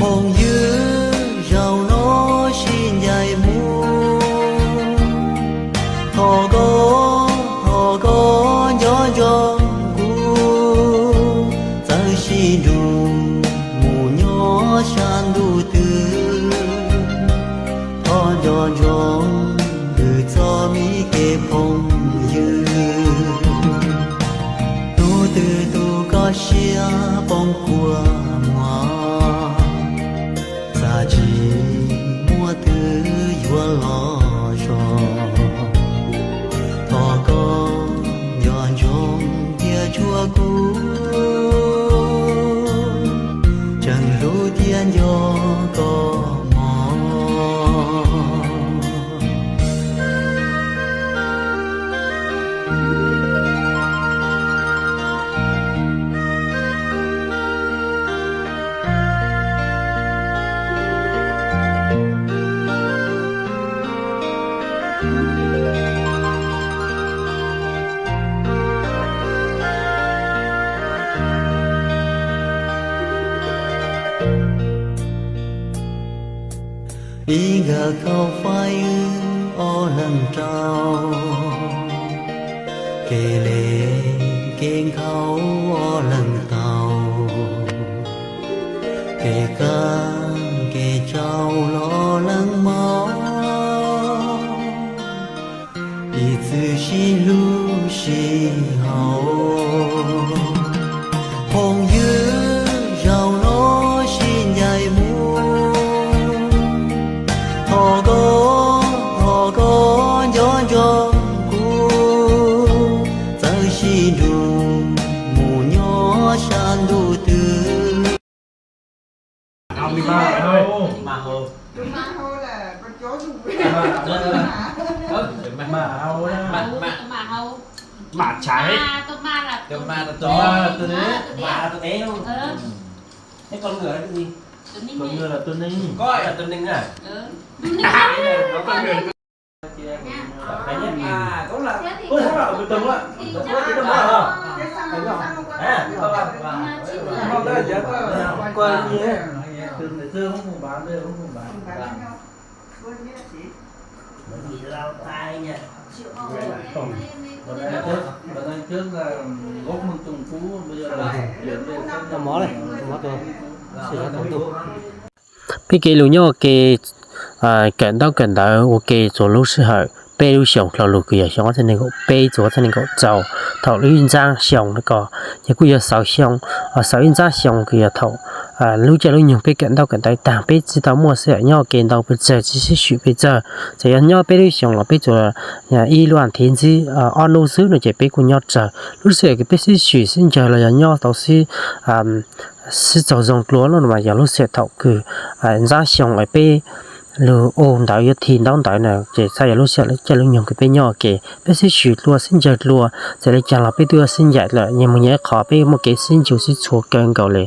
Phooj ywg, zaum no sib ncaim mus, thov koj, thov koj nco ntsoov kuv, txawm sib nrug mus nyob sab ntuj twg, thov nco ntsoov wb txoj me kev phooj ywg. Hnub twg tu koj siab poob kua muag, txaj tsis muaj twg yuav los zog. Thov koj nco ntsoov thiab tshua kuv, tseem hlub thiab nco koj mog. Ib nkawm khaub faib wb ob leeg rau, kev le kev nkhaus ob leeg tau, kev kab kev tsau los leej mog, ib txwm sib hlub sib haum. Phooj ywg, zaum no sib ncaim mus, thov koj, thov koj nco ntsoov kuv, txawm sib nrug mus nyob sab ntuj twg. Mã hau. Mã hau. Mã hau. Mã hau. Mã hau. Mã hau. Mã hau. Mã hau. Con người là tôi nên. Con người là tôi nên à? Đấy nhé. À, cũng là tôi thấy bảo từ từ á. Tôi thấy từ từ á. Thấy không? À, tôi là, tôi là quay gì ấy. Từ ngày xưa không cùng bán, bây giờ không cùng bán. Bởi vì lao tay nha. Còn, còn anh trước, còn anh trước là gốc Mường Trùng cũ, bây giờ là chuyển về. Tau mov li, tau mov tus, xyov tau ntuj. Peb kev lus nyob ua ke, kawm ntaub kawm ntawv ua ke txhua lub sij hawm, peb lub xyoos lo lus kws yog xyoo ob txhiab nees nkaum peb txug ob txhiab nees nkaum rau, thaum lub ib ntxaab xyoo no ko, ces kuj yog xaus xyoo, xaus ib ntxaab xyoo kws yog thaum lub caij lub nyoog peb kawm ntaub kawm ntawv taag, peb tsi tau muaj sij hawm nyob ua ke ntau pes tsawg, tsi sib swm pes tsawg. Txawm yog nyob peb lub xyoos los peb tsuas ib lub as thiv ntxiv ob nub xwb no ces peb kuj nyob tsawg. Lub sij hawm kws peb sib swm sib ncaws los yog nyob tau sib sib txaug zoo dlua no mas yog lub sij hawm thaum kws ntxaab xyoo es peb lug ua ntawv yuav thi ntaub ntawv na, ces txhaj yog lub sij hawm lub caij lub nyoog kws peb nyob ua ke, peb sib swm dlua sib ncaws dlua, txawm li caag los peb twb yuav sib ncaim lawm, nyias mus nyias ib qho, peb muaj kev sib ncu sib txhua kawg nkaus li.